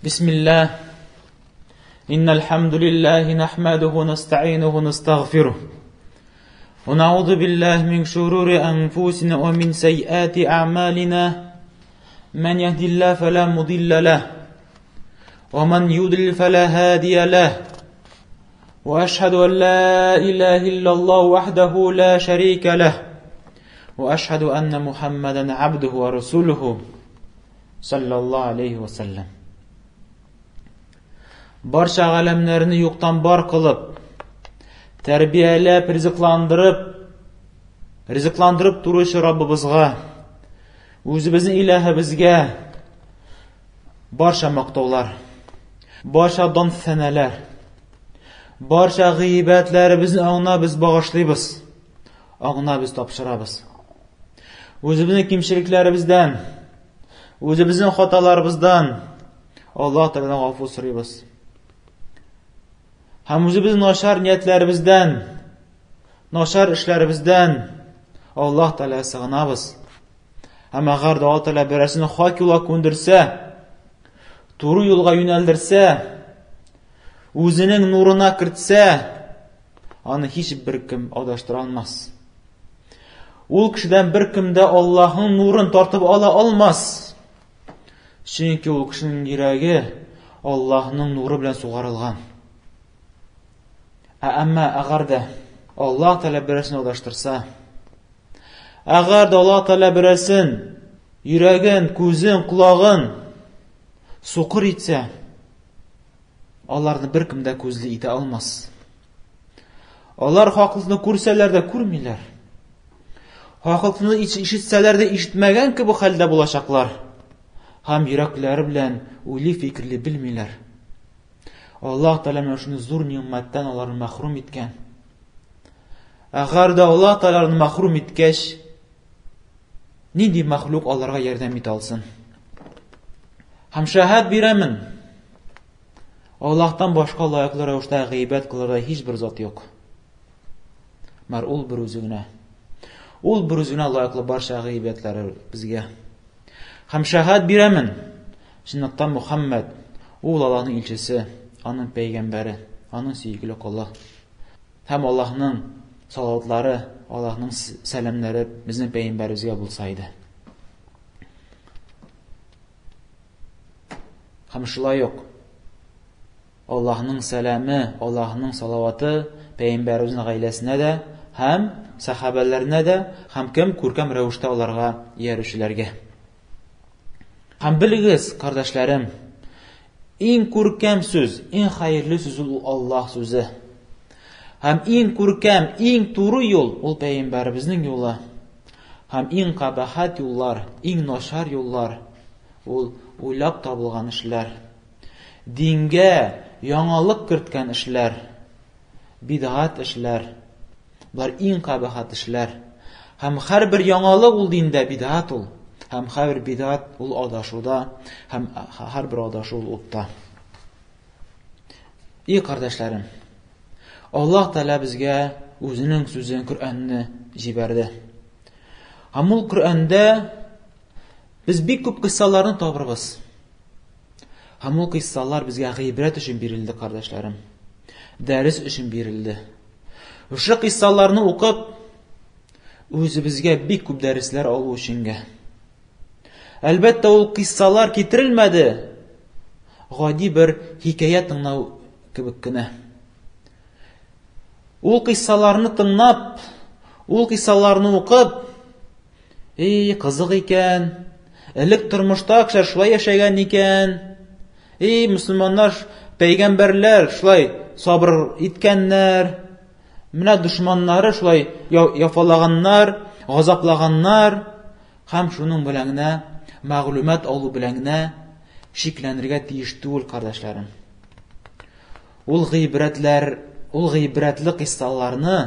بسم الله إن الحمد لله نحمده ونستعينه ونستغفره ونعوذ بالله من شرور أنفسنا ومن سيئات أعمالنا من يهدي الله فلا مضل له ومن يضلل فلا هادي له وأشهد أن لا إله إلا الله وحده لا شريك له وأشهد أن محمدا عبده ورسوله صلى الله عليه وسلم Барча галәмнәрне юктан бар кылып, тәрбияләп, ризыкландырып, ризыкландырып торучы Раббыбызга, үзебезнең илаһыбызга барча мактаулар, барча дан сәнәләр, барча гыйбәтләребезне аңа без багышлыйбыз, аңа без тапшырабыз. Үзебезнең кимчелекләребездән, үзебезнең хаталарыбыздан Аллаһ Тәгаләдән гафу сорыйбыз. Һәм үзебезнең начар ниятләребездән, начар эшләребездән Аллаһ Тәгаләгә сыгынабыз. Һәм әгәр дә Аллаһ Тәгалә берәрсен хак юлга күндерсә, туры юлга юнәлдерсә, үзенең нурына кертсә, аны һич бер кем адаштыра алмас. Ул кешедән бер кем дә Аллаһның нурын тартып ала алмас. Чөнки ул кешенең йөрәге Аллаһның нуры белән сугарылган. Ә әмма әгәр дә Аллаһ Тәгалә берәрсен адаштырса, әгәр дә Аллаһ Тәгалә берәрсен йөрәген, күзен, колагын сукыр итсә, аларны беркем дә күзле итә алмас. Алар хаклыкны күрсәләр дә күрмиләр. Хаклыкны ишетсәләр дә ишетмәгән кебек хәлдә булачаклар. Һәм йөрәкләре белән уйлый фикерли белмиләр. Аллаһ Тәгалә менә шундый зур нигъмәттән аларны мәхрүм иткән. Әгәр дә Аллаһ Тәгалә аларны мәхрүм иткәч, нинди мәхлук аларга ярдәм итә алсын? Һәм шәһәд бирәмен, Аллаһтан башка лаеклы рәвештә гыйбадәт кылырга һичбер зат юк. Бар ул бер үзе генә. Ул бер үзе генә лаеклы барча гыйбадәтләре безгә. Һәм шәһәд бирәмен. Чынлыкта Мухаммад ул Аллаһның илчесе, аның пәйгамбәре, аның сөекле колы. Һәм Аллаһның салаватлары, Аллаһның сәламнәре безнең пәйгамбәребезгә булса иде. Һәм шулай ук Аллаһның сәламе, Аллаһның салаваты пәйгамбәребезнең гаиләсенә дә һәм сәхабәләренә дә һәм кем күркәм рәвештә аларга иярүчеләргә. Һәм белегез, кардәшләрем, иң күркәм сүз, иң хәерле сүз ул Аллаһ сүзе. Һәм иң күркәм, иң туры юл ул пәйгамбәребезнең юлы. Һәм иң кабахәт юллар, иң начар юллар ул уйлап табылган эшләр. Дингә яңалык керткән эшләр, бидгать эшләр. Болар иң кабахәт эшләр. Һәм һәрбер яңалык ул диндә бидгать ул. Һәм һәрбер бидгать ул адашуда, һәм һәрбер адашу ул утта. И кардәшләрем, Аллаһ Тәгалә безгә үзенең сүзен Коръәнне җибәрде. Һәм ул Коръәндә без бик күп кыйссаларны табырбыз. Һәм ул кыйссалар безгә гыйбрәт өчен бирелде, кардәшләрем. Дәрес өчен бирелде. Шушы кыйссаларны укып, үзебезгә бик күп дәресләр алу өченгә. Әлбәттә, ул кыйссалар китерелмәде. Гади бер хикәя тыңлау кебек кенә. Ул кыйссаларны тыңлап, ул кыйссаларны укып, эй, кызык икән. Элек тормышта кешеләр шулай яшәгән икән. Эй, мөселманнар, пәйгамбәрләр шулай сабыр иткәннәр. Менә дошманнары шулай яфалаганнар, газаплаганнар. Һәм шуның белән генә мәгълүмат алу белән генә шикләнергә тиеш түгел, кардәшләрем. Ул гыйбрәтләр, ул гыйбрәтле кыйссаларны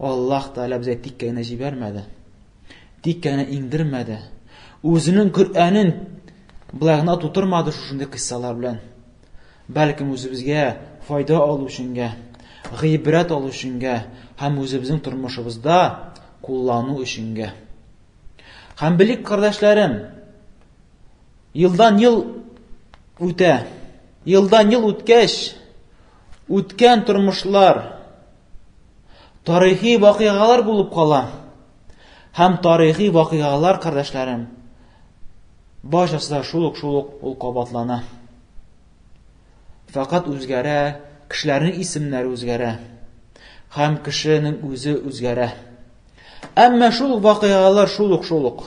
Аллаһ Тәгалә безгә тиккә генә җибәрмәде. Тиккә генә иңдермәде. Үзенең Коръәнен болай гына тутырмады шушындый кыйссалар белән. Бәлкем үзебезгә файда алу өченгә, гыйбрәт алу өченгә һәм үзебезнең тормышыбызда куллану өченгә. Һәм белик, кардәшләрем, елдан ел үтә. Елдан ел үткәч, үткән тормышлар тарихи вакыйгалар булып кала. Һәм тарихи вакыйгалар, кардәшләрем, барчасы да шул ук, шул ук ул кабатлана. Фәкать үзгәрә, кешеләрнең исемнәре үзгәрә. Һәм кешенең үзе үзгәрә. Әмма шул ук вакыйгалар шул ук, шул ук.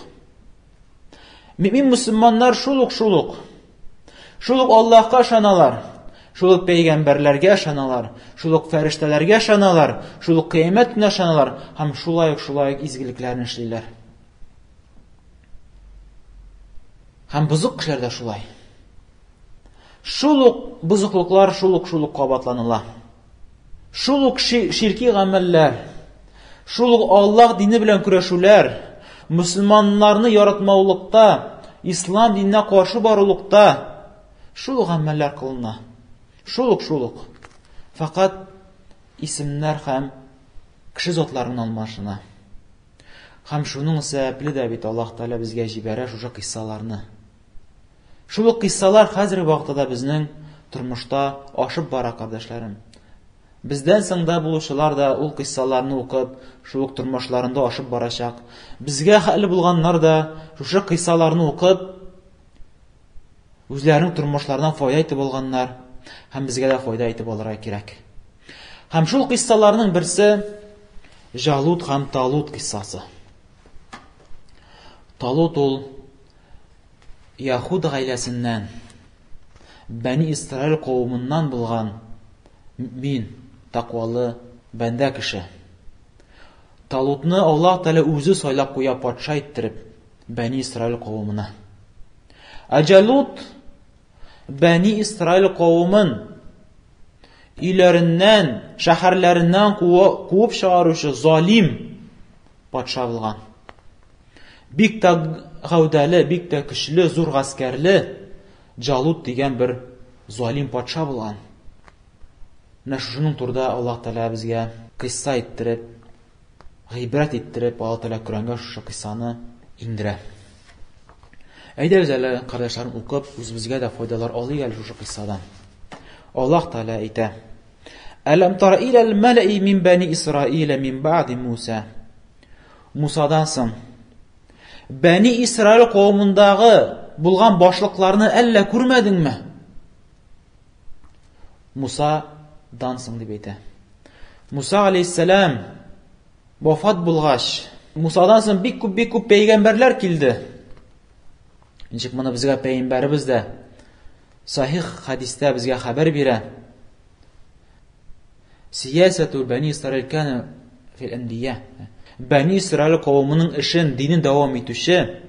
Мөмин мөселманнар шул ук, шул ук. Шул ук Аллаһка ышаналар, шул ук пәйгамбәрләргә ышаналар, шул ук фәрештәләргә ышаналар, шул ук кыямәт көненә ышаналар һәм шулай ук шулай ук изгелекләрне эшлиләр. Һәм бозык кешеләр дә шулай. Шул ук бозыклыклар шул ук шул ук кабатланыла. Шул ук ширки гамәлләр, шул ук Аллаһ дине белән көрәшүләр, мөселманнарны яратмаулыкта, ислам диненә каршы барулыкта шул ук гамәлләр кылына. Шул ук, шул ук. Фәкать исемнәр һәм кеше затларының алмашына. Һәм шуның сәбәпле дә бит Аллаһ Тәгалә безгә җибәрә шушы кыйссаларны. Шул ук кыйссалар хәзерге вакытта да безнең тормышта ашып бара, кардәшләрем. Бездән соң да булучылар да ул кыйссаларны укып, шул ук тормышларында ашып барачак. Безгә хәле булганнар да шушы кыйссаларны укып, үзләренең тормышларына файда итеп алганнар һәм безгә дә файда итеп алырга кирәк. Һәм шул кыйссаларның берсе Җалут һәм Талут кыйссасы. Талут ул Яһүд гаиләсеннән, Бәни Исраил кавымыннан булган мөэмин, тәкъвалы бәндә кеше. Талутны Аллаһ Тәгалә үзе сайлап куя патша иттереп Бәни Исраил кавымына. Ә Җалут Бәни Исраил кавымын өйләреннән, шәһәрләреннән куып чыгаручы залим патша булган. Бик тә гәүдәле, бик тә көчле, зур гаскәрле Джалут дигән бер залим патша булган. Менә шушының турыда Аллаһ Тәгалә безгә кыйсса иттереп, гыйбрәт иттереп, Аллаһ Тәгалә Коръәнгә шушы кыйссаны иңдерә. Әйдәгез әле, кардәшләрем, укып, үзебезгә дә файдалар алыйк әле шушы кыйссадан. Аллаһ Тәгалә әйтә: Әләм тара иләл мәләи мин бәни Исраилә мин бәгъди Муса. Мусадан соң Бәни Исраил кавымындагы булган башлыкларны әллә күрмәдеңме? Мусадан соң дип әйтә. Муса алейһиссәлам вафат булгач, Мусадан соң бик күп бик күп пәйгамбәрләр килде. Ничек моны безгә пәйгамбәребез дә сахих хадистә безгә хәбәр бирә. Сиясәтү Бәни Исраил кана фил әнбия. Бәни Исраил кавымының эшен, динен дәвам итүче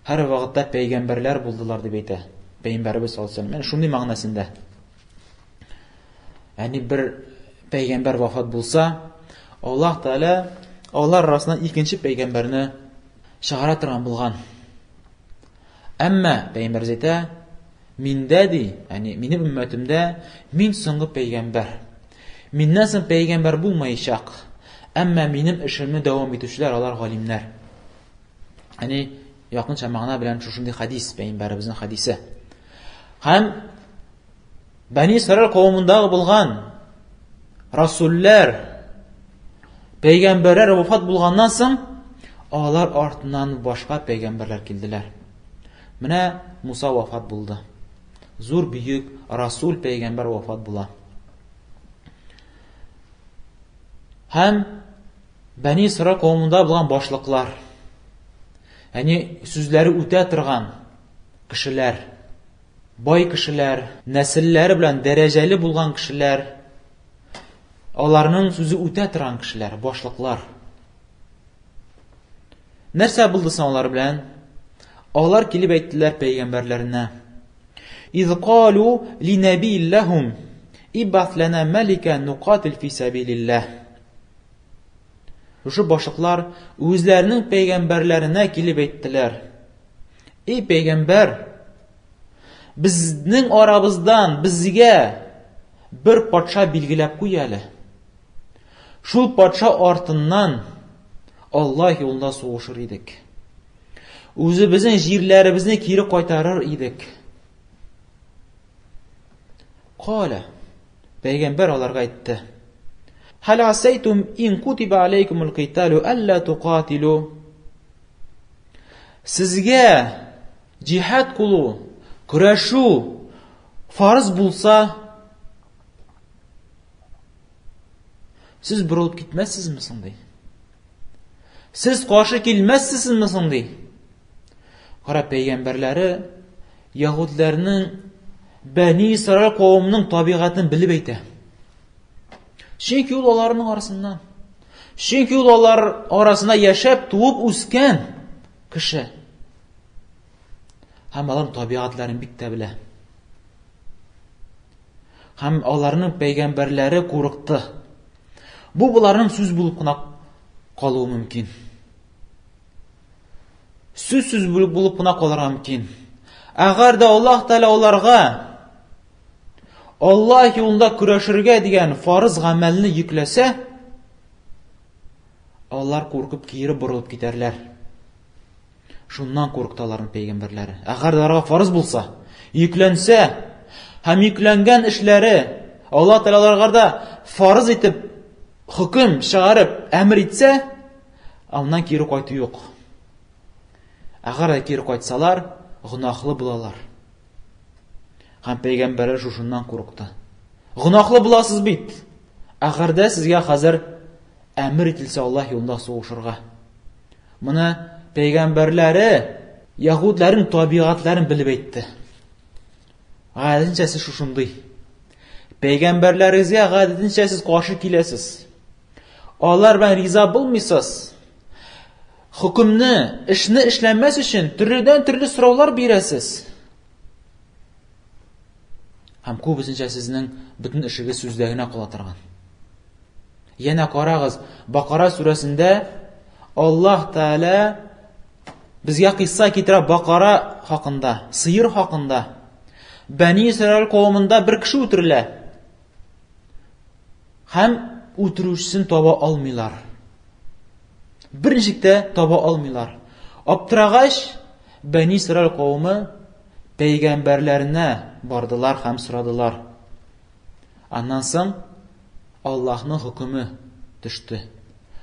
һәр вакытта пәйгамбәрләр булдылар дип әйтә. Пәйгамбәребез саллаллаһу алейһи ва шундый мәгънәсендә. Ягъни бер пәйгамбәр вафат булса, Аллаһ Тәгалә алар арасыннан икенче пәйгамбәрне чыгара торган булган. Әмма пәйгамбәребез әйтә, Миндә ди, ягъни минем өммәтемдә мин соңгы пәйгамбәр. Миннән соң пәйгамбәр булмаячак. Әмма минем эшемне дәвам итүчеләр алар галимнәр. Ягъни якынча мәгънә белән шушындый хадис, пәйгамбәребезнең хадисе. Һәм Бәни Исраил кавымындагы булган расуллар, пәйгамбәрләр вафат булганнан соң, алар артыннан башка пәйгамбәрләр килделәр. Менә Муса вафат булды. Зур бөек расул пәйгамбәр вафат була. Һәм Бәни Исраил кавымында булган башлыклар, ягъни сүзләре үтә торган кешеләр, бай кешеләр, нәселләре белән дәрәҗәле булган кешеләр, аларның сүзе үтә торган кешеләр, башлыклар. Нәрсә булды соң алар белән? Алар килеп әйттеләр пәйгамбәрләренә. Из калу ли нәбиилләһум иббас лана малика нукатил фи сәбилилләһ. Шушы башлыклар үзләренең пәйгамбәрләренә килеп әйттеләр. Эй пәйгамбәр, безнең арабыздан безгә бер патша билгеләп куй әле. Шул патша артыннан Аллаһ юлында сугышыр идек. Үзебезнең җирләребезне кире кайтарыр идек. Каля. Пәйгамбәр аларга әйтте. Хәл асайтум ин кутиба алейкумул киталу алла тукатилу. Сезгә җиһад кылу, көрәшү фарыз булса, сез борылып китмәссезме соң ди? Сез каршы килмәссезме соң ди? Кара пәйгамбәрләре яһүдләрнең Бәни Исраил кавымының табигатен белеп әйтә. Чөнки ул аларның арасыннан. Чөнки ул алар арасында яшәп, туып үскән кеше. Һәм аларның табигатьләрен бик тә белә. Һәм аларның пәйгамбәрләре курыкты. Бу боларның сүз булып кына калуы мөмкин. Сүз сүз булып кына калырга мөмкин. Әгәр дә Аллаһ Тәгалә аларга Аллаһ юлында көрәшергә дигән фарыз гамәлне йөкләсә, алар куркып кире борылып китәрләр. Шуннан курыкты аларның пәйгамбәрләре. Әгәр дә аларга фарыз булса, йөкләнсә һәм йөкләнгән эшләре Аллаһ Тәгалә аларга да фарыз итеп хөкем чыгарып әмер итсә, аннан кире кайту юк. Әгәр дә кире кайтсалар, гөнаһлы булалар. Һәм пәйгамбәрләр шушыннан курыкты. Гөнаһлы буласыз бит. Әгәр дә сезгә хәзер әмер ителсә Аллаһ юлында сугышырга. Моны пәйгамбәрләре яһүдләрнең табигатьләрен белеп әйтте. Гадәтенчә сез шушындый. Пәйгамбәрләрегезгә гадәтенчә сез каршы киләсез. Алар белән риза булмыйсыз. Хөкемне, эшне эшләмәс өчен төрледән-төрле сораулар бирәсез. Һәм күбесенчә сезнең бөтен эшегез сүздә генә кала торган. Янә карагыз, Бакара сүрәсендә Аллаһ Тәгалә безгә кыйсса китерә Бакара хакында, сыер хакында. Бәни Исраил кавымында бер кеше үтерелә. Һәм үтерүчесен таба алмыйлар. Берничек тә таба алмыйлар. Аптырагач, Бәни Исраил кавымы пәйгамбәрләренә бардылар һәм сорадылар. Аннан соң Аллаһның хөкеме төште.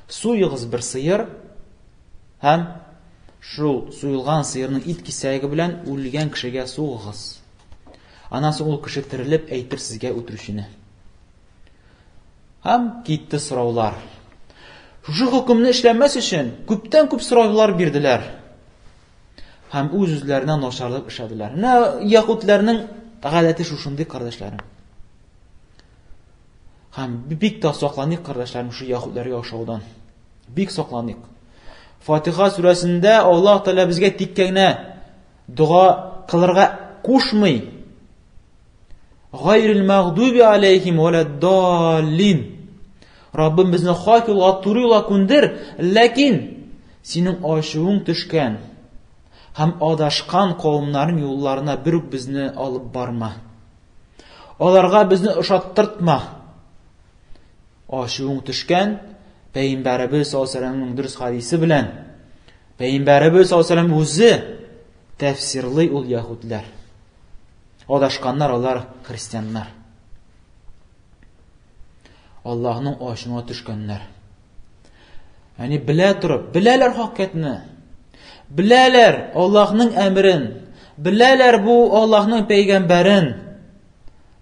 Суегыз бер сыер һәм шул суелган сыерның ит кисәге белән үлгән кешегә сугыгыз. Аннан соң ул кеше терелеп әйтер сезгә үтерүчене. Һәм китте сораулар. Шушы хөкемне эшләмәс өчен күптән күп сораулар бирделәр. Һәм үз-үзләренә начарлык эшләделәр. Менә яһүдләрнең гадәте шушындый, кардәшләрем. Һәм бик тә сакланыйк, кардәшләрем, шушы яһүдләргә охшаудан. Бик сакланыйк. Фатиха сүрәсендә Аллаһ Тәгалә безгә тиккә генә дога кылырга кушмый. Гайрил мәгъдуби алейхим вәләддаллин. Раббым безне хак юлга, туры юлга күндер, ләкин синең ачуың төшкән һәм адашкан кавымнарның юлларына бер үк безне алып барма. Аларга безне ошаттыртма. Ачуың төшкән Пәйгамбәребез саллаллаһу алейһи вәсәлләмнең дөрес хадисе белән Пәйгамбәребез саллаллаһу алейһи вәсәлләм үзе тәфсирлый ул яһүдләр. Адашканнар алар христианнар. Аллаһның ачуына төшкәннәр. Яни белә торып, беләләр хакыйкатьне. Беләләр Аллаһның әмерен, беләләр бу Аллаһның пәйгамбәрен.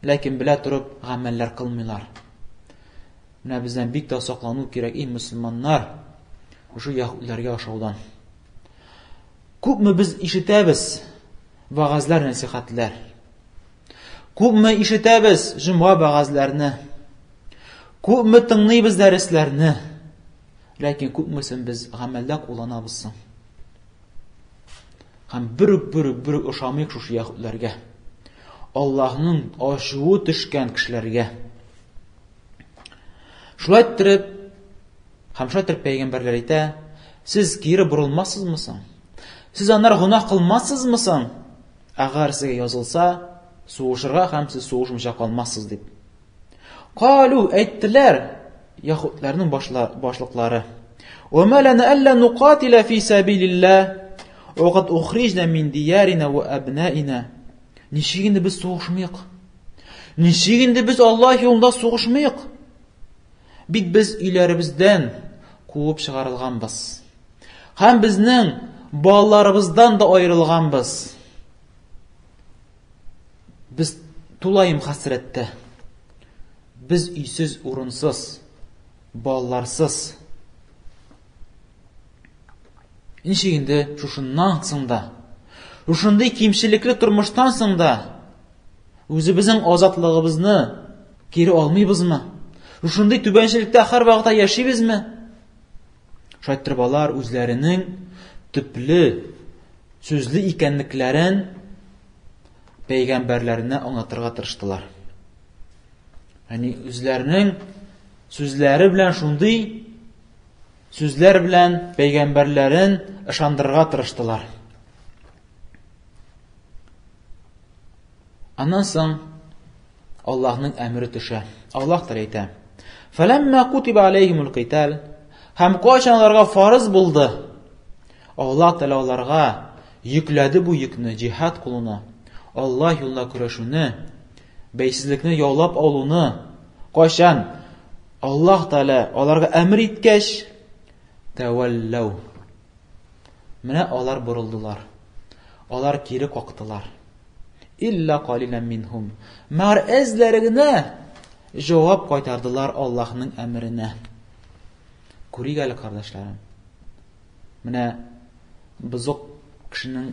Ләкин белә торып гамәлләр кылмыйлар. Менә бездән бик тә саклану кирәк, эй мөселманнар, шушы яһүдләргә ошаудан. Күпме без ишетәбез вәгазьләр, нәсихәтләр. Күпме ишетәбез җомга вәгазьләрне. Күпме тыңлыйбыз дәресләрне. Ләкин күпмесен без гамәлдә кулланабыз соң? Һәм бер үк бер үк бер үк ошамыйк шушы яһүдләргә. Аллаһның ачуы төшкән кешеләргә. Шулай иттереп, һәм шулай иттереп пәйгамбәрләр әйтә, сез кире борылмассызмы соң? Сез аннары гөнаһ кылмассызмы соң? Әгәр сезгә язылса, сугышырга һәм сез сугышмыйча калмассыз дип. Калу әйттеләр яһүдләрнең башлыклары. Ва ма лана алла нукатила фи сабилиллаһ ва кад ухриҗна мин диярина ва абнаина. Ничек инде без сугышмыйк? Ничек инде без Аллаһ юлында сугышмыйк? Бит без өйләребездән куып чыгарылганбыз. Һәм безнең балаларыбыздан да аерылганбыз. Без тулаем хәсрәттә. Без өйсез, урынсыз, балаларсыз. Ничек инде шушыннан соң да, шушындый кимчелекле тормыштан соң да үзебезнең азатлыгыбызны кире алмыйбызмы? Шушындый түбәнчелектә һәрвакытта яшибезме? Шулай иттереп алар үзләренең төпле сүзле икәнлекләрен пәйгамбәрләренә аңлатырга тырыштылар. Ягъни үзләренең сүзләре белән шундый сүзләр белән пәйгамбәрләрен ышандырырга тырыштылар. Аннан соң Аллаһның әмере төшә. Аллаһ Тәгалә әйтә: "Фәләмма кутиба алейхимул китал" Һәм кайчан аларга фарыз булды? Аллаһ Тәгалә аларга йөкләде бу йөкне, җиһад кылуны, Аллаһ юлында көрәшүне, бәйсезлекне яулап алуны. Кайчан Аллаһ Тәгалә аларга әмер иткәч, тәвәлләү. Менә алар борылдылар. Алар кире кактылар. Илла калилән минһум. Мәгәр әзләре генә җавап кайтардылар Аллаһның әмеренә. Күрик әле, кардәшләрем. Менә бозык кешенең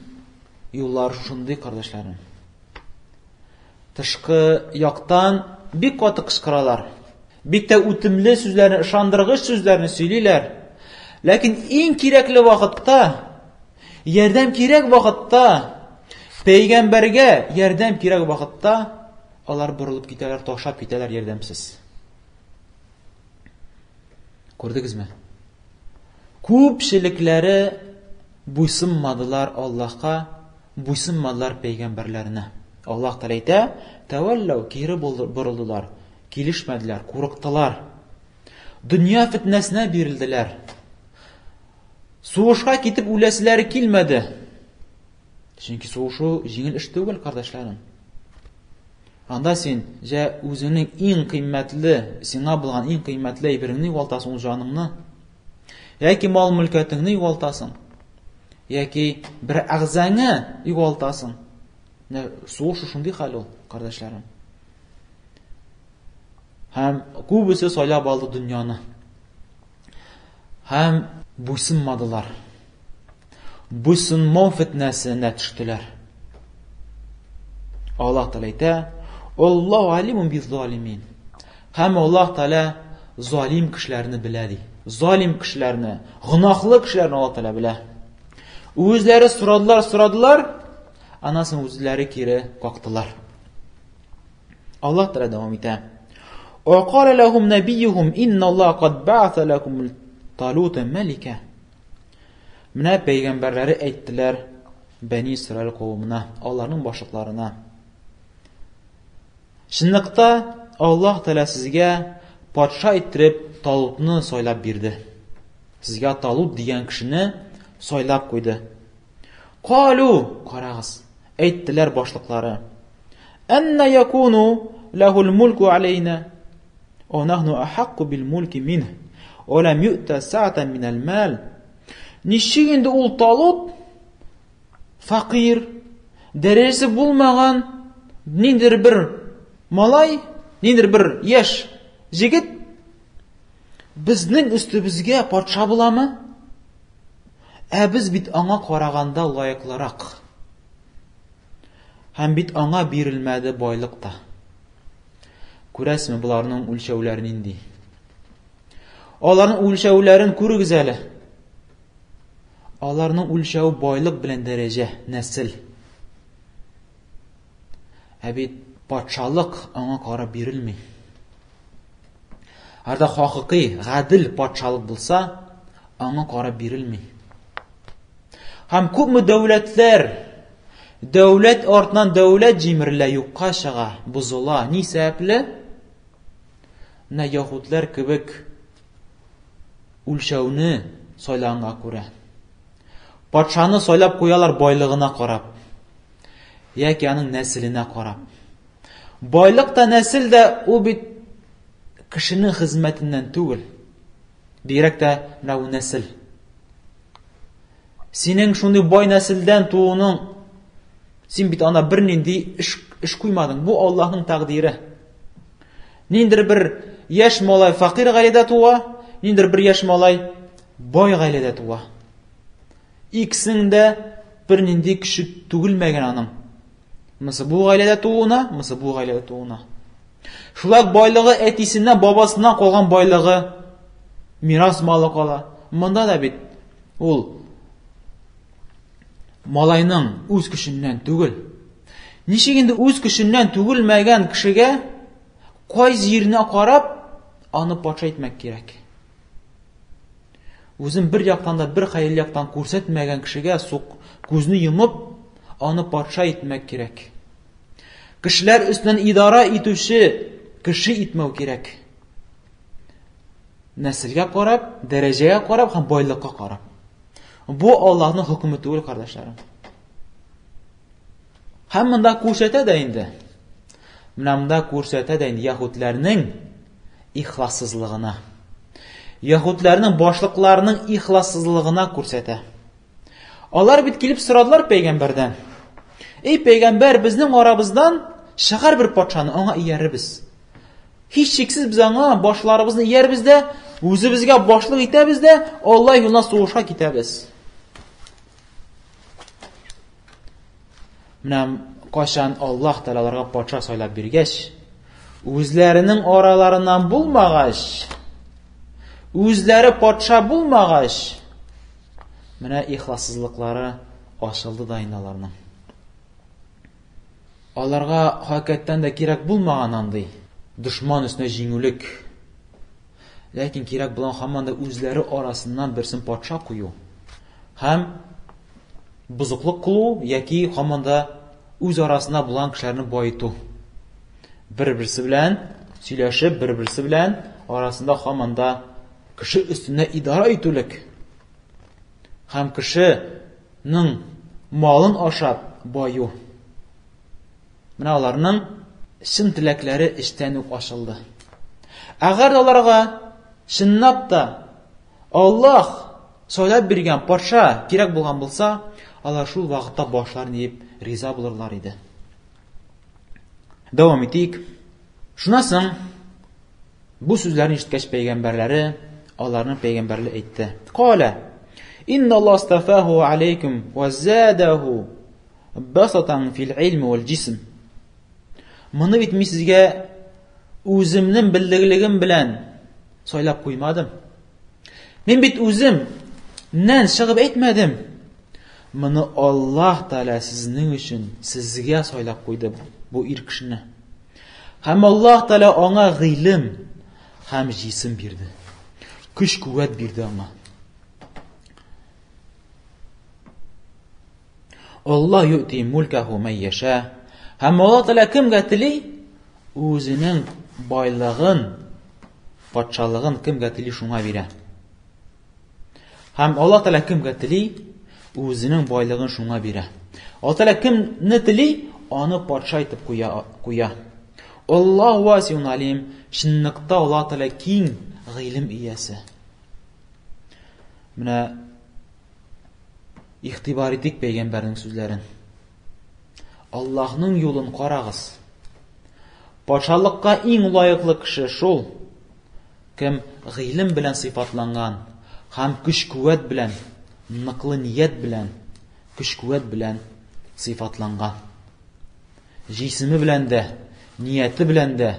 юллары шушындый, кардәшләрем. Тышкы яктан бик каты кычкыралар. Бик тә үтемле сүзләрне, ышандыргыч сүзләрне сөйлиләр. Ләкин иң кирәкле вакытта, ярдәм кирәк вакытта, пәйгамбәргә ярдәм кирәк вакытта, алар борылып китәләр, ташлап китәләр ярдәмсез. Күрдегезме? Күпчелекләре буйсынмадылар Аллаһка, буйсынмадылар пәйгамбәрләренә. Аллаһ Тәгалә әйтә, тәвәлләү, кире борылдылар, килешмәделәр, курыктылар. Дөнья фитнәсенә бирелделәр. Сугышка китеп үләселәре килмәде. Чөнки сугышу җиңел эш түгел, кардәшләрем. Анда син җә үзеңнең иң кыйммәтле, сиңа булган иң кыйммәтле әйбереңне югалтасың, ул җаныңны. Яки мал-мөлкәтеңне югалтасың. Яки бер әгъзаңны югалтасың. Менә сугыш шундый хәл ул, кардәшләрем. Һәм күбесе сайлап алды дөньяны. Һәм буйсынмадылар. Буйсынмау фитнәсенә төштеләр. Аллаһ Тәгалә әйтә: "Аллаһу алимун биз-залимин." Һәм Аллаһ Тәгалә залим кешеләрне белә ди. Залим кешеләрне, гөнаһлы кешеләрне Аллаһ Тәгалә белә. Үзләре сорадылар, сорадылар, аннан соң үзләре кире кактылар. Аллаһ Тәгалә дәвам итә. Ва кала лахум набиюхум инна Аллаһ кад ба'аса лакум Талута малика. Менә пәйгамбәрләре әйттеләр Бәни Исраил кавымына, аларның башлыкларына. Чынлыкта Аллаһ Тәгалә сезгә патша иттереп Талутны сайлап бирде. Сезгә Талут дигән кешене сайлап куйды. Калу, карагыз, әйттеләр башлыклары. Әнна якуну лахул мулку алейна. О нахну ахакку бил мулки минх. О лам ю'та саатан минал мал. Ничек инде ул Талут факир, дәрәҗәсе булмаган ниндидер бер малай, ниндидер бер яшь җегет безнең өстебезгә патша буламы? Ә без бит аңа караганда лаеклырак. Һәм бит аңа бирелмәде байлык та. Күрәсезме, боларның үлчәүләре нинди? Аларның үлчәүләрен күрегез әле. Аларның үлчәве байлык белән дәрәҗә, нәсел. Ә бит патшалык аңа карап бирелми. Әгәр дә хакыйкый, гадел патшалык булса, аңа карап бирелми. Һәм күпме дәүләтләр, дәүләт артыннан дәүләт җимерелә, юкка чыга, бозыла. Ни сәбәпле? Менә яһүдләр кебек үлчәүне сайлаганга күрә. Патшаны сайлап куялар байлыгына карап, яки аның нәселенә карап. Байлык та, нәсел дә ул бит кешенең хезмәтеннән түгел. Бигрәк тә менә бу нәсел. Синең шундый бай нәселдән тууның син бит анда бернинди эш, эш куймадың. Бу Аллаһның тәкъдире. Ниндер бер яшь малай фәкыйрь гаиләдә туа, ниндер бер яшь малай бай гаиләдә туа. Икесенең дә бернинди көче түгелмәгән аның. Мысы бу гаиләдә тууына, мысы бу гаиләдә тууына. Шулай ук байлыгы әтисеннән, бабасыннан калган байлыгы мирас малы кала. Монда да бит ул малайның үз көченнән түгел. Ничек инде үз көченнән түгелмәгән кешегә кай җиренә карап аны патша итмәк кирәк? Үзен бер яктан да бер хәерле яктан күрсәтмәгән кешегә сук күзне йомып аны патша итмәк кирәк. Кешеләр өстеннән идара итүче кеше итмәү кирәк. Нәселгә карап, дәрәҗәгә карап һәм байлыкка карап. Бу Аллаһның хөкеме түгел, кардәшләрем. Һәм монда күрсәтә дә инде. Менә монда күрсәтә дә инде яһүдләрнең ихлассызлыгына. Яһүдләрнең башлыкларының ихлассызлыгына күрсәтә. Алар бит килеп сорадылар пәйгамбәрдән. Эй пәйгамбәр, безнең арабыздан чыгар бер патшаны, аңа иярербез. Һичшиксез без аңа башларыбызны иярбез дә, үзебезгә башлык итәбез дә, Алла юлына сугышка китәбез. Менә кайчан Аллаһ Тәгалә аларга патша сайлап биргәч, үзләренең араларыннан булмагач, үзләре патша булмагач, менә ихлассызлыклары ачылды да инде аларның. Аларга хакыйкатьтән дә кирәк булмаган андый дошман өстенә җиңүлек. Ләкин кирәк булган һаман да үзләре арасыннан берсен патша кую һәм бозыклык кылу яки һаман да үз арасында булган кешеләрне баету. Бер-берсе белән сөйләшеп, бер-берсе белән арасында һаман да кеше өстенә идара итүлек һәм кешенең малын ашап баю. Менә аларның чын теләкләре эчтән үк ачылды. Әгәр аларга чынлап та Аллаһ сайлап биргән патша кирәк булган булса, алар шул вакытта башларын иеп риза булырлар иде. Дәвам итик. Шуннан соң бу сүзләрне ишеткәч пәйгамбәрләре аларның пәйгамбәрле әйтте. Кала Инна Аллаһ астафаху алейкум ва задаху Басатан фил илм вәл җисм. Моны бит мин сезгә үземнең белдеглегем белән сайлап куймадым. Мин бит үзем нән чыгып әйтмәдем. Моны Аллаһ Тәгалә сезнең өчен сезгә сайлап куйды бу ир кешене. Һәм Аллаһ Тәгалә аңа гыйлем һәм җисем бирде. Көч куәт бирде аңа. Аллаһ юти мулкаху май яша. Һәм Аллаһ Тәгалә кемгә тели, үзенең байлыгын, патшалыгын кемгә тели шуңа бирә. Һәм Аллаһ Тәгалә кемгә тели, үзенең байлыгын шуңа бирә. Аллаһ Тәгалә кемне тели, аны патша итеп куя, куя. Аллаһ васиун алим, чынлыкта Аллаһ Тәгалә киң гыйлем иясе. Менә Игътибар итик пәйгамбәрнең сүзләрен. Аллаһның юлын карагыз. Патшалыкка иң лаеклы кеше шул, кем гыйлем белән сыйфатланган һәм көч-куәт белән, ныклы ният белән, көч-куәт белән сыйфатланган. Җисеме белән дә, нияте белән дә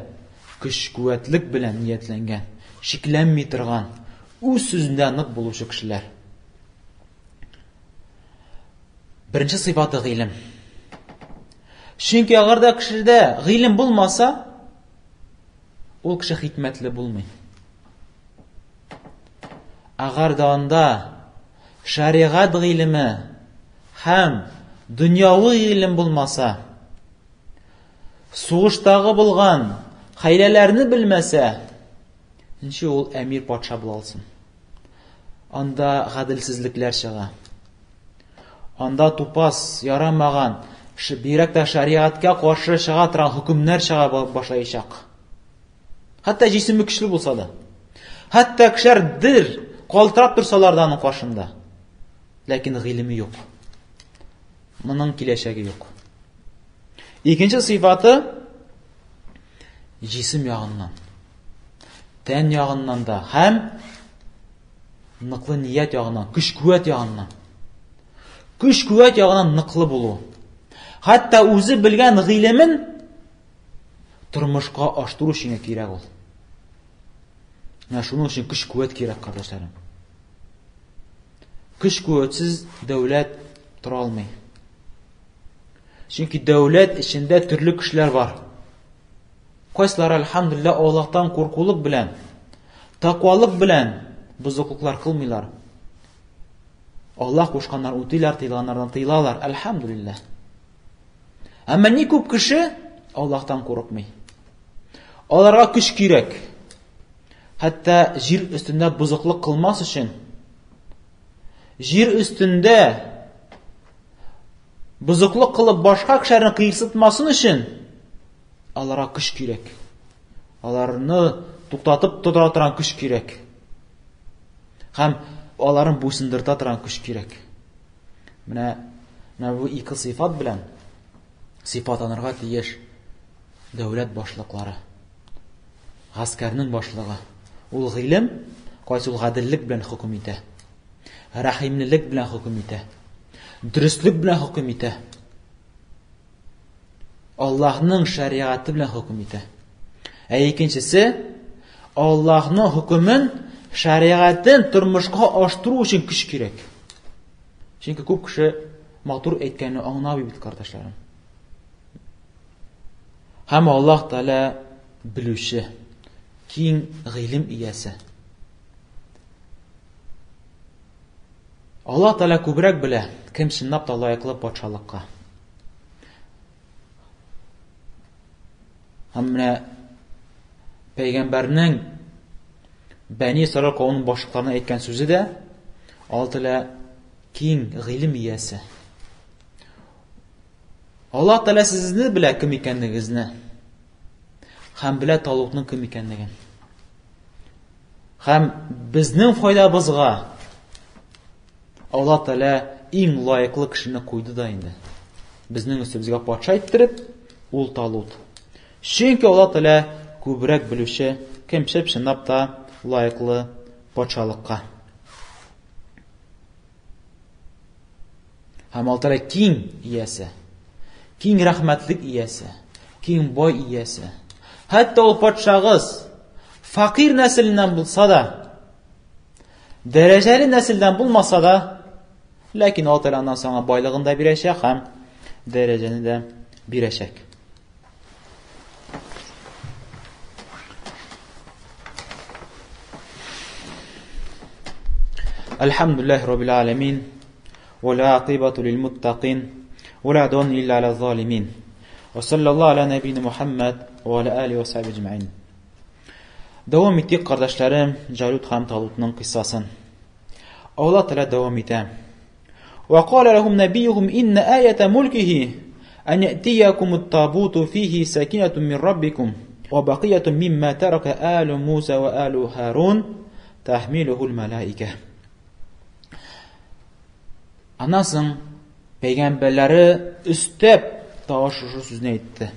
көч-куәтлек белән ниятләнгән, шикләнми торган, үз сүзендә нык булучы кешеләр. Беренче сыйфаты гыйлем. Чөнки әгәр дә кешедә гыйлем булмаса, ул кеше хикмәтле булмый. Әгәр дә анда шәригать гыйлеме һәм дөньяви гыйлем булмаса, сугыштагы булган хәйләләрне белмәсә, ничек ул әмир патша була алсын? Анда гаделсезлекләр чыга. Анда тупас, ярамаган. Бигрәк тә шариатка каршы чыга торган хөкемнәр чыга башлаячак. Хәтта җисеме көчле булса да. Хәтта кешеләр дер калтырап торсалар да аның каршында. Ләкин гыйлеме юк. Моның киләчәге юк. Икенче сыйфаты җисем ягыннан, тән ягыннан да һәм ныклы ният ягыннан, көч-куәт ягыннан. Көч-куәт ягыннан ныклы булу. Хәтта үзе белгән гыйлемен тормышка аштыру өчен кирәк ул. Менә шуның өчен көч-куәт кирәк, кардәшләрем. Көч-куәтсез дәүләт тора алмый. Чөнки дәүләт эчендә төрле кешеләр бар. Кайсылары, әлхәмдүлилләһ, Аллаһтан куркулык белән, тәкъвалык белән бозыклыклар кылмыйлар. Аллаһ кушканнар үтиләр, тыйганнардан тыелалар, әлхәмдүлилләһ. Әмма ни күп кеше Аллаһтан курыкмый. Аларга көч кирәк. Хәтта җир өстендә бозыклык кылмас өчен, җир өстендә бозыклык кылып башка кешеләрне кыерсытмасын өчен аларга көч кирәк. Аларны туктатып тотыра торган көч кирәк. Һәм аларын буйсындырта торган көч кирәк. Менә менә бу ике сыйфат белән сыйфатланырга тиеш дәүләт башлыклары. Гаскәрнең башлыгы. Ул гыйлем, кайсы ул гаделлек белән хөкем итә. Рәхимлелек белән хөкем итә. Дөреслек белән хөкем итә. Аллаһның шәригате белән хөкем итә. Ә икенчесе Аллаһның хөкемен, шәригатен тормышка аштыру өчен көч кирәк. Чөнки күп кеше матур әйткәнне аңламый бит, кардәшләрем. Һәм Аллаһ Тәгалә белүче, киң гыйлем иясе. Аллаһ Тәгалә күбрәк белә, кем чынлап та лаеклы патшалыкка. Һәм менә пәйгамбәрнең Бәни Исраил кавеменең башлыкларына әйткән сүзе дә Аллаһ Тәгалә киң гыйлем иясе. Аллаһ Тәгалә сезне белә кем икәнлегегезне һәм белә Талутның кем икәнлеген. Һәм безнең файдабызга Аллаһ Тәгалә иң лаеклы кешене куйды да инде. Безнең өстебезгә патша иттереп, ул Талут. Чөнки Аллаһ Тәгалә күбрәк белүче, кем чып-чынлап та лаеклы патшалыкка. Һәм Аллаһ Тәгалә киң иясе, киң рәхмәтлек иясе, киң бай иясе. Хәтта ул патшагыз факир нәселеннән булса да, дәрәҗәле нәселдән булмаса да, ләкин Аллаһ Тәгалә аннан соң байлыгын да бирәчәк һәм дәрәҗәне дә бирәчәк. Әлхәмдүлилләһи раббил аләмин. والعاقبة للمتقين ولا عدوان إلا على الظالمين وصلى الله على نبينا محمد وعلى آله وصحبه أجمعين Дәвам итик, кардәшләрем, Җалут һәм Талутның кыйссасын. Алла Тәгалә дәвам итә. وقال لهم نبيهم إن آية ملكه أن يأتيكم التابوت فيه سكينة من ربكم وبقية مما ترك آل موسى وآل هارون تحمله الملائكة Аннан соң пәйгамбәрләре өстәп тагы шушы сүзне әйтте.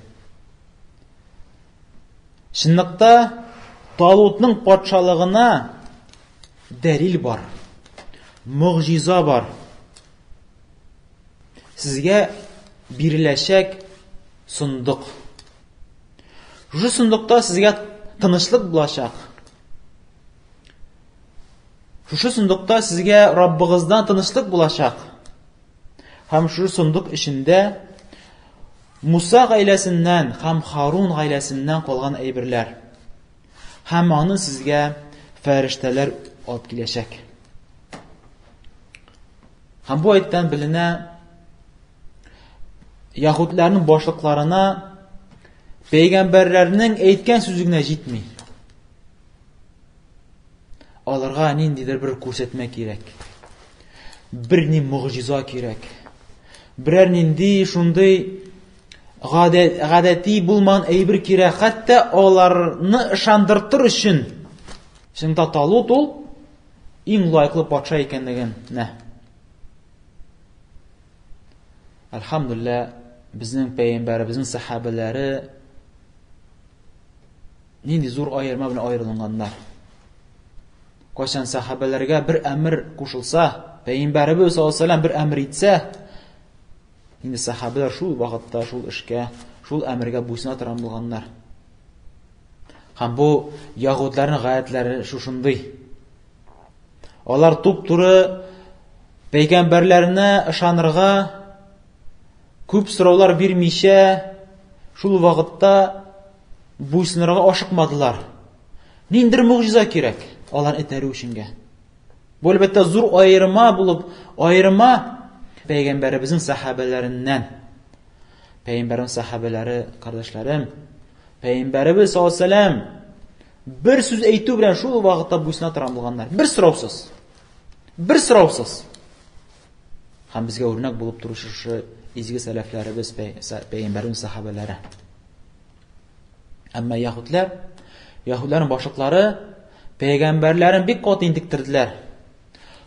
Чынлыкта Талутның патшалыгына дәлил бар. Могҗиза бар. Сезгә биреләчәк сындык. Шушы сындыкта сезгә тынычлык булачак. Шушы сындыкта сезгә Раббыгыздан тынычлык булачак. Һәм шушы сындык эчендә Муса гаиләсеннән һәм Харун гаиләсеннән калган әйберләр. Һәм аны сезгә фәрештәләр алып киләчәк. Һәм бу әйттән беленә, яһүдләрнең башлыкларына пәйгамбәрләрнең әйткән сүзе генә җитми. Аларга ниндидер бер күрсәтмә кирәк. Бер ни могҗиза кирәк. Берәр нинди шундый гадәти булмаган әйбер кирәк, хәтта аларны ышандыртыр өчен. Чынлыкта Талут ул иң лаеклы патша икәнлеген. Нә. Әлхәмдүлилләһ, безнең пәйгамбәребезнең сәхабәләре нинди зур аерма белән аерылганнар. Кайчан сәхабәләргә бер әмер кушылса, пәйгамбәребез саллаллаһу алейһи бер әмер итсә, инде сәхабәләр шул вакытта шул эшкә, шул әмергә буйсына торган булганнар. Һәм бу ягудларның гадәтләре шушындый. Алар туп-туры пәйгамбәрләренә ышанырга күп сораулар бирмичә, шул вакытта буйсынырга ашыкмадылар. Ниндер могҗиза кирәк алар этәрү өченгә. Бу әлбәттә зур аерма булып, аерма пәйгамбәребезнең сәхабәләреннән. Пәйгамбәрнең сәхабәләре, кардәшләрем, пәйгамбәребез саллаллаһу алейһи бер сүз әйтү белән шул вакытта буйсына торган булганнар. Бер сораусыз. Бер сораусыз. Һәм безгә үрнәк булып торучы шушы изге сәләфләребез, пәйгамбәрнең сәхабәләре. Әмма яһүдләр, яһүдләрнең башлыклары пәйгамбәрләрен бик каты интектерделәр.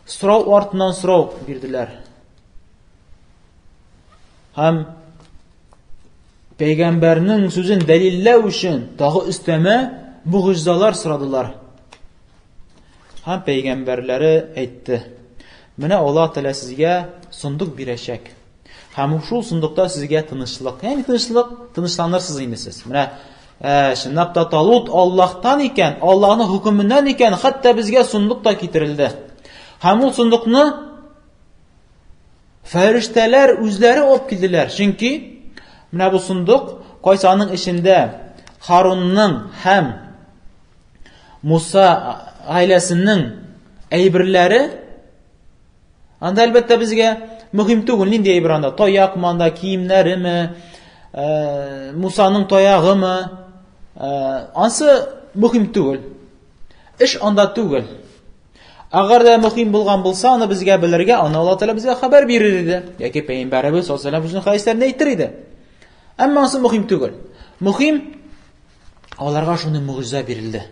Сорау артыннан сорау бирделәр. Һәм пәйгамбәрнең сүзен дәлилләү өчен тагы өстәмә могҗизалар сорадылар. Һәм пәйгамбәрләре әйтте: Менә Аллаһ Тәгалә сезгә сундук бирәчәк. Һәм шул сундукта сезгә тынычлык. Ягъни тынычлык, тынычланырсыз инде сез. Менә ә, чынлап та Талут Аллаһтан икән, Аллаһның хөкеменнән икән, хәтта безгә сундук та китерелде. Һәм ул сундукны фәрештәләр үзләре алып килделәр. Чөнки менә бу сундук, кайсы аның эчендә Харунның һәм Муса гаиләсенең әйберләре, анда әлбәттә безгә мөһим түгел, нинди әйбер анда, таякмы анда, киемнәреме, э, Мусаның таягымы, э, ансы мөһим түгел. Эш анда түгел. Әгәр дә мөһим булган булса, аны безгә белергә, аны Алла Тәгалә безгә хәбәр бирер иде. Яки пәйгамбәребез саллаллаһу алейһи ва үзенең хәдисләрендә әйтер иде. Әмма ансы мөһим түгел. Мөһим аларга шундый могҗиза бирелде.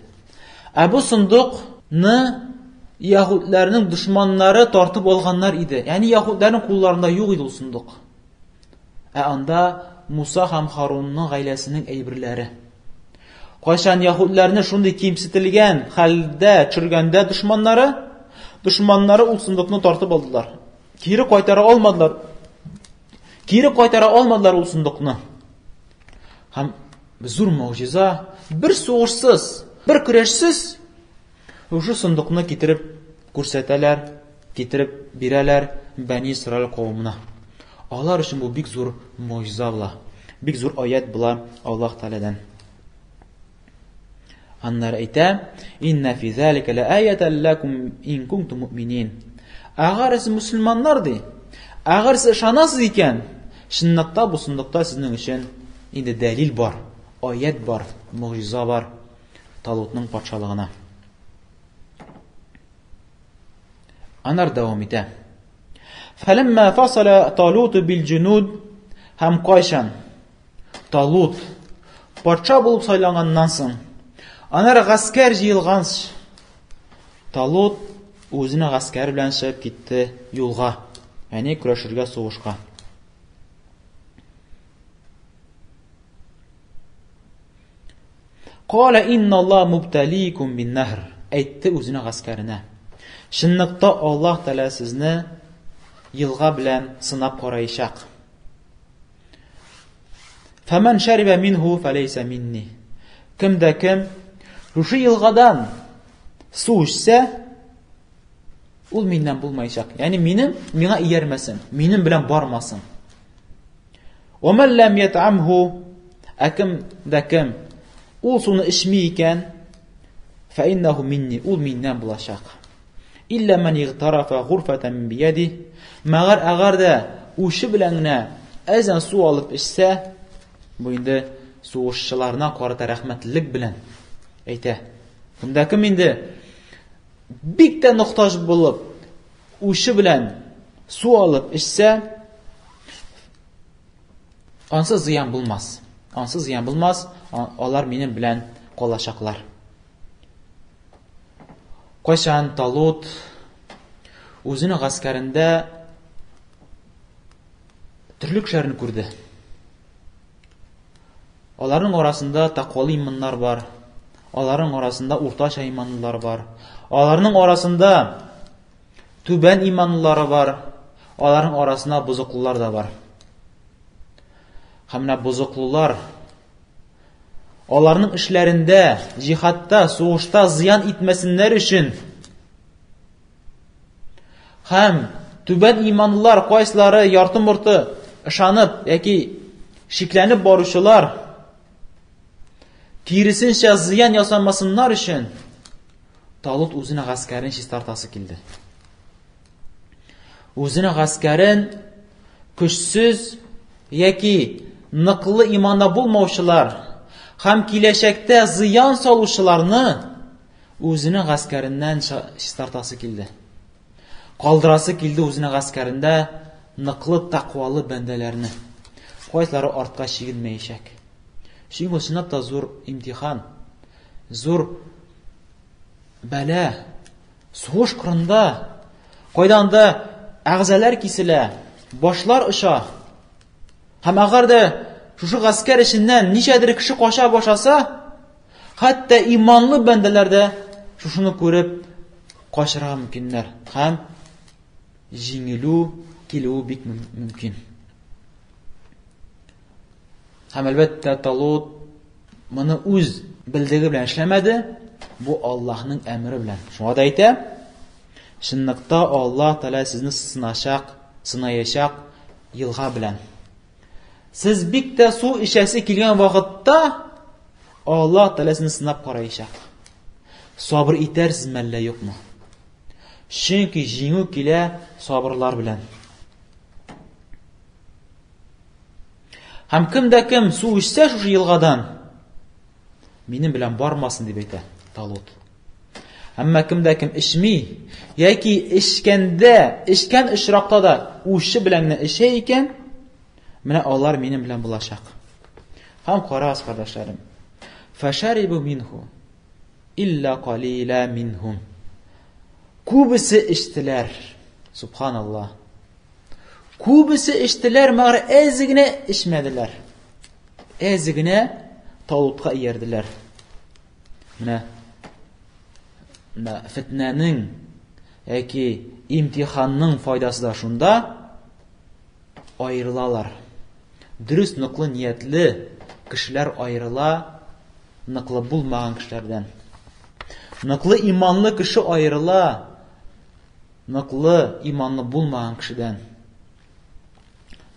Ә бу сундукны яһүдләрнең дошманнары тартып алганнар иде. Ягъни яһүдләрнең кулларында юк иде ул сундук. Ә анда Муса һәм Харунның гаиләсенең әйберләре. Кайчан яһүдләрне шундый кимсетелгән хәлдә төшергәндә дошманнары, дошманнары ул сундукны тартып алдылар. Кире кайтара алмадылар. Кире кайтара алмадылар ул сундукны. Һәм зур могҗиза, бер сугышсыз, бер көрәшсез шушы сундукны китереп күрсәтәләр, китереп бирәләр Бәни Исраил кавымына. Алар өчен бу бик зур могҗиза була, бик зур аят була Аллаһ Тәгаләдән. Аннары әйтә: "Инна фи залика ла аятан лакум ин кунтум муъминин". Әгәр сез мөселманнар ди, әгәр сез ышанасыз икән, чынлыкта бу сундукта сезнең өчен инде дәлил бар, аят бар, могҗиза бар Талутның патшалыгына. Анар дәвам итә. Фәләммә фасала Талут бил җунуд һәм кайчан Талут патша булып сайланганнан соң, анар гаскәр җыелганч, Талут үзенең гаскәре белән чыгып китте юлга, ягъни көрәшергә сугышка. Кала инналла мубталикум бин наһр. Әйтте үзенең гаскәренә. Чынлыкта Аллаһ Тәгалә сезне елга белән сынап караячак. Фәмән шәрибә минһу фәләйсә минни. Кем дә кем шушы елгадан су эчсә, ул миннән булмаячак. Ягъни минем миңа иярмәсен, минем белән бармасын. Ва ман лам ят'амху, ә кем дә кем ул суны эчми икән, фә иннаху минни, ул миннән булачак. Илля ман игтарафа гурфатан бияди, мәгәр әгәр дә ушы белән генә әзән су алып эчсә, бу инде сугышчыларына карата рәхмәтлелек белән әйтә. Кемдә кем инде бик тә мохтаҗ булып, ушы белән су алып эчсә, Ансыз зыян булмас. Ансыз зыян булмас, алар минем белән калачаклар. Кайчан Талут үзенең гаскәрендә төрле кешеләрне күрде. Аларның арасында тәкъвалы иманнар бар. Аларның арасында уртача иманлылар бар. Аларның арасында түбән иманлылары бар. Аларның арасында бозыклылар да бар. Һәм менә бозыклылар аларның эшләрендә, җихадта, сугышта зыян итмәсеннәр өчен һәм түбән иманлылар кайсылары ярты-морты ышанып яки шикләнеп баручылар киресенчә зыян ясамасыннар өчен Талут үзенең гаскәрен чистартасы килде. Үзенең гаскәрен көчсез яки ныклы иманда булмаучылар һәм киләчәктә зыян салучыларны үзенең гаскәреннән чистартасы килде. Калдырасы килде үзенең гаскәрендә ныклы тәкъвалы бәндәләрне. Кайсылары артка чигенмәячәк. Чөнки ул чынлап та зур имтихан, зур бәла. Сугыш кырында кайда анда әгъзалар киселә, башлар оча. Һәм әгәр дә шушы гаскәр эченнән ничәдер кеше кача башласа, хәтта иманлы бәндәләр дә шушыны күреп качырга мөмкиннәр һәм җиңелү килүе бик мөмкин. Һәм әлбәттә Талут моны үз белдеге белән эшләмәде, бу Аллаһның әмере белән. Шуңа да әйтә, чынлыкта Аллаһ Тәгалә сезне сыначак, сынаячак елга белән. Сез бик тә су эчәсе килгән вакытта Аллаһ Тәгалә сезне сынап караячак. Сабыр итәрсезме әллә юкмы? Чөнки җиңү килә сабырлар белән. Һәм кем дә кем су эчсә шушы елгадан, минем белән бармасын дип әйтә Талут. Әмма кем дә кем эчми, яки эчкәндә, эчкән очракта да үче белән генә эчә икән, менә алар минем белән булачак. Һәм карагыз, кардәшләрем. Фашарибу минху илля калила минхум. Күбесе эчтеләр. Субханаллаһ. Күбесе эчтеләр, мәгәр әзе генә эчмәделәр. Әзе генә Талутка иярделәр. Менә менә фитнәнең яки имтиханның файдасы да шунда аерылалар. Дөрес ныклы ниятле кешеләр аерыла ныклы булмаган кешеләрдән. Ныклы иманлы кеше аерыла ныклы иманлы булмаган кешедән.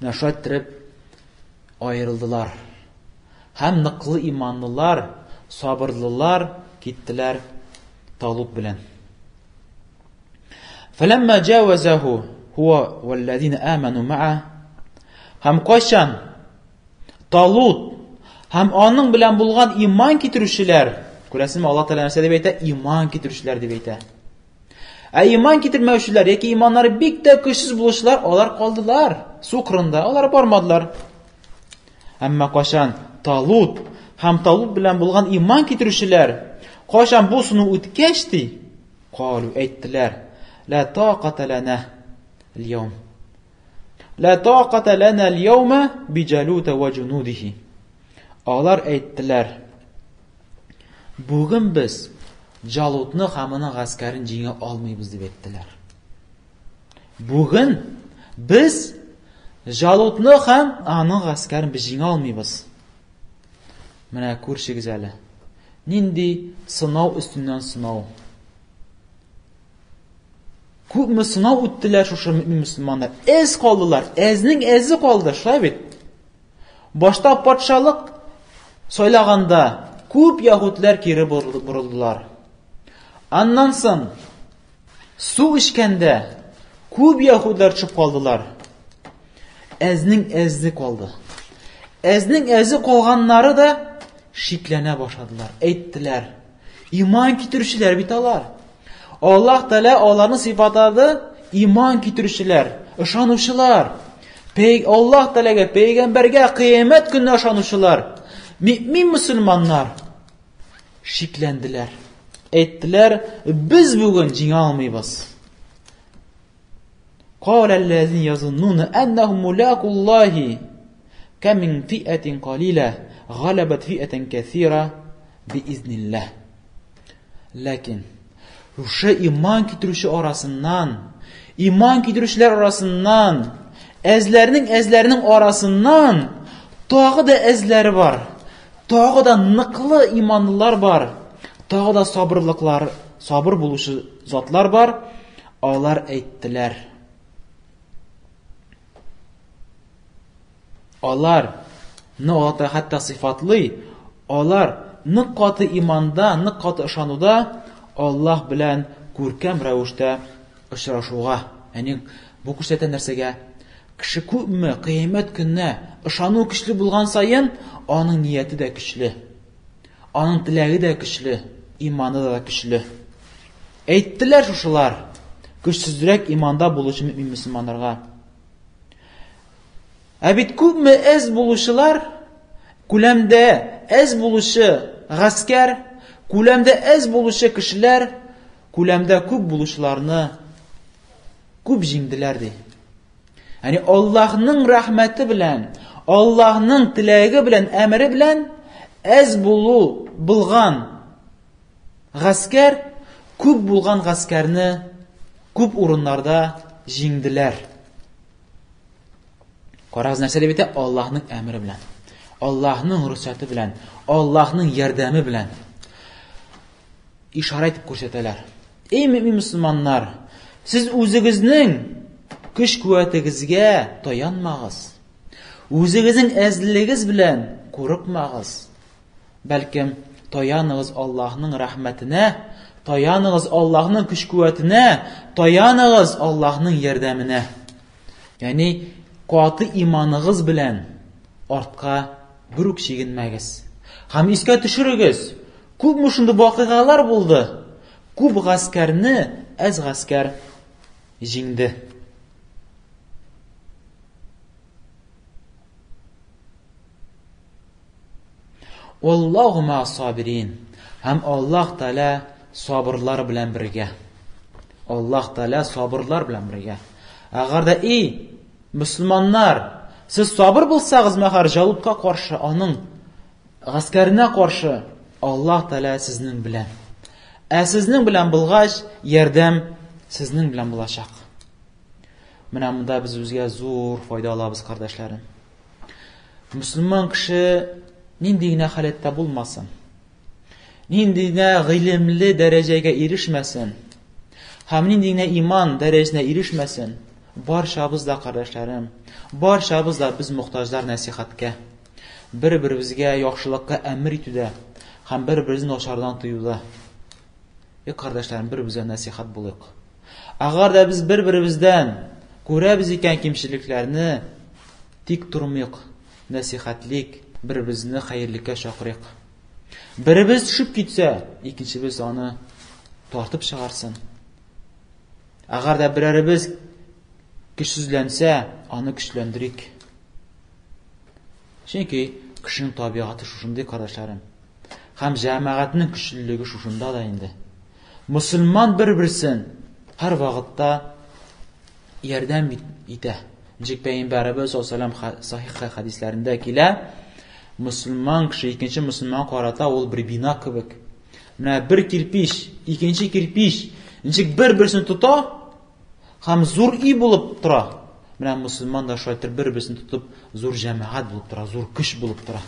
Менә шулай иттереп аерылдылар. Һәм ныклы иманлылар, сабырлылар киттеләр Талут белән. Фәләммә җавазаху хуа валлазина аману ма'a Һәм кайчан Талут һәм аның белән булган иман китерүчеләр, күрәсезме, Аллаһ Тәгалә нәрсә дип әйтә? Иман китерүчеләр дип әйтә. Ә иман китермәүчеләр яки иманнары бик тә көчсез булучылар, алар калдылар су кырында, алар бармадылар. Әмма кайчан Талут һәм Талут белән булган иман китерүчеләр кайчан бу суны үткәч ди, калу әйттеләр, ла тақата лана al-yawm. Ла тақата лана al-yawma би Җалута ва җунудихи. Алар әйттеләр, Бүген без Җалутны һәм аның гаскәрен җиңә алмыйбыз дип әйттеләр. Бүген без Җалутны һәм аның гаскәрен без җиңә алмыйбыз. Менә күршегез әле. Нинди сынау өстеннән сынау. Күпме сынау үттеләр шушы мөмин мөселманнар. Әз калдылар. Әзнең әзе калды, шулай бит? Башта патшалык сайлаганда күп яһүдләр кире борылдылар. Аннан соң су эчкәндә күп яһүдләр төшеп калдылар. Әзнең әзе калды. Әзнең әзе калганнары да шикләнә башладылар. Әйттеләр, иман китерүчеләр бит алар. Аллаһ Тәгалә аларны сыйфатлады, иман китерүчеләр, ышанучылар. Аллаһ Тәгаләгә, пәйгамбәргә, кыямәт көненә ышанучылар, мөэмин мөселманнар шикләнделәр. Әйттеләр, без бүген җиңә алмыйбыз. Каләлләзин язуннуна әннәһум мулакуллаһи кам мин фиатин калила галабат фиатан кәсира биизнилләһ. Ләкин шушы иман китерүче арасыннан, иман китерүчеләр арасыннан, әзләрнең әзләренең арасыннан тагы да әзләре бар. Тагы да ныклы иманлылар бар. Тагы да сабырлыклар, сабыр булучы затлар бар. Алар әйттеләр. Алар ны Аллаһ Тәгалә хәтта сыйфатлый, алар нык каты иманда, нык каты ышануда Аллаһ белән күркәм рәвештә очрашуга. Ягъни бу күрсәтә нәрсәгә? Кеше күпме кыямәт көненә ышану көчле булган саен, аның нияте дә көчле. Аның теләге дә көчле, иманы да көчле. Әйттеләр шушылар, көчсезрәк иманда булучы мөмин мөселманнарга. Ә бит күпме әз булучылар, күләмдә әз булучы гаскәр, күләмдә әз булучы кешеләр, күләмдә күп булучыларны күп җиңделәр ди. Ягъни Аллаһның рәхмәте белән, Аллаһның теләге белән, әмере белән әз булу булган гаскәр күп булган гаскәрне күп урыннарда җиңделәр. Карагыз, нәрсә дип әйтә? Аллаһның әмере белән. Аллаһның рөхсәте белән, Аллаһның ярдәме белән. Ишарә итеп күрсәтәләр. Эй мөмин мөселманнар, сез үзегезнең көч-куәтегезгә таянмагыз. Үзегезнең әзлегегез белән курыкмагыз. Бәлкем, таяныгыз Аллаһның рәхмәтенә, таяныгыз Аллаһның көч-куәтенә, таяныгыз Аллаһның ярдәменә. Ягъни, каты иманыгыз белән артка бер үк чигенмәгез. Һәм искә төшерегез, күпме шундый вакыйгалар булды, күп гаскәрне әз гаскәр җиңде. Валлаху ма сабирин. Һәм Аллаһ Тәгалә сабырлар белән бергә. Аллаһ Тәгалә сабырлар белән бергә. Әгәр дә и мөселманнар, сез сабыр булсагыз мәгәр Җалутка каршы, аның гаскәренә каршы, Аллаһ Тәгалә сезнең белән. Ә сезнең белән булгач, ярдәм сезнең белән булачак. Менә монда без үзгә зур файда алабыз, кардәшләрем. Мөселман кеше нинди генә халәттә булмасын, нинди генә гыйлемле дәрәҗәгә ирешмәсен, һәм нинди генә иман дәрәҗәсенә ирешмәсен, барчабыз да, кардәшләрем, барчабыз да без мохтаҗлар нәсихәткә. Бер-беребезгә яхшылыкка әмер итүдә һәм бер-беребезне начардан тыюда. И кардәшләрем, бер-беребезгә нәсихәт булыйк. Әгәр дә без бер-беребездән күрәбез икән кимчелекләрне, тик тормыйк, нәсихәтлик, бер-беребезне хәерлеккә чакырыйк. Беребез төшеп китсә, икенчебез аны тартып чыгарсын. Әгәр дә берәребез көчсезләнсә, аны көчләндерик. Чөнки кешенең табигате шушындый, кардәшләрем. Һәм җәмәгатьнең көчлелеге шушында да инде. Мөселман бер-берсен һәр вакытта ярдәм итә. Ничек пәйгамбәребез саллаллаху алейһи сахих хәдисләрендә килә, мөселман кеше икенче мөселман карата ул бер бина кебек. Менә бер кирпич, икенче кирпич ничек бер-берсен тота һәм зур өй булып тора. Менә мөселман да шулай бер-берсен тотып зур җәмәгать булып тора, зур көч булып тора.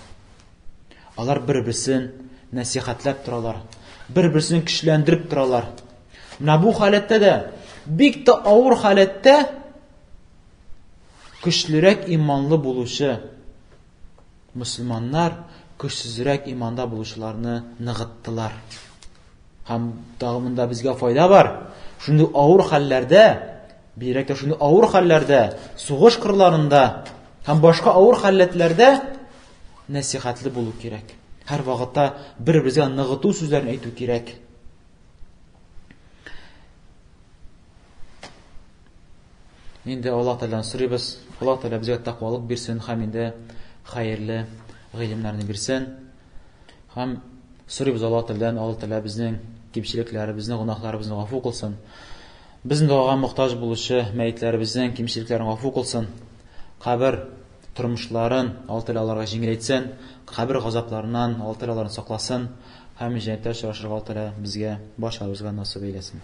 Алар бер-берсен нәсихәтләп торалар, бер-берсен көчләндереп торалар. Менә бу халәттә дә бик тә авыр халәттә көчлерәк иманлы булучы мөселманнар көчсезрәк иманда булучыларны ныгыттылар. Һәм тагы монда безгә файда бар. Шундый авыр хәлләрдә, бигрәк тә шундый авыр хәлләрдә, сугыш кырларында һәм башка авыр халәтләрдә нәсихәтле булу кирәк. Һәр вакытта бер-беребезгә ныгыту сүзләрен әйтү кирәк. Инде Аллаһ Тәгаләдән сорыйбыз, Аллаһ Тәгалә безгә тәкъвалык бирсен һәм инде хәерле гыйлемнәрне бирсен. Һәм сорыйбыз Аллаһ Тәгаләдән, Аллаһ Тәгалә безнең кимчелекләребезне, гөнаһларыбызны гафу кылсын. Безнең догага мохтаҗ булучы мәетләребезнең кимчелекләрен гафу кылсын. Кабер тормышларын Аллаһ Тәгалә аларга җиңеләйтсен, кабер газапларыннан Аллаһ Тәгалә аларны сакласын һәм җәннәттә очрашырга Аллаһ Тәгалә безгә, барчабызга насыйп әйләсен.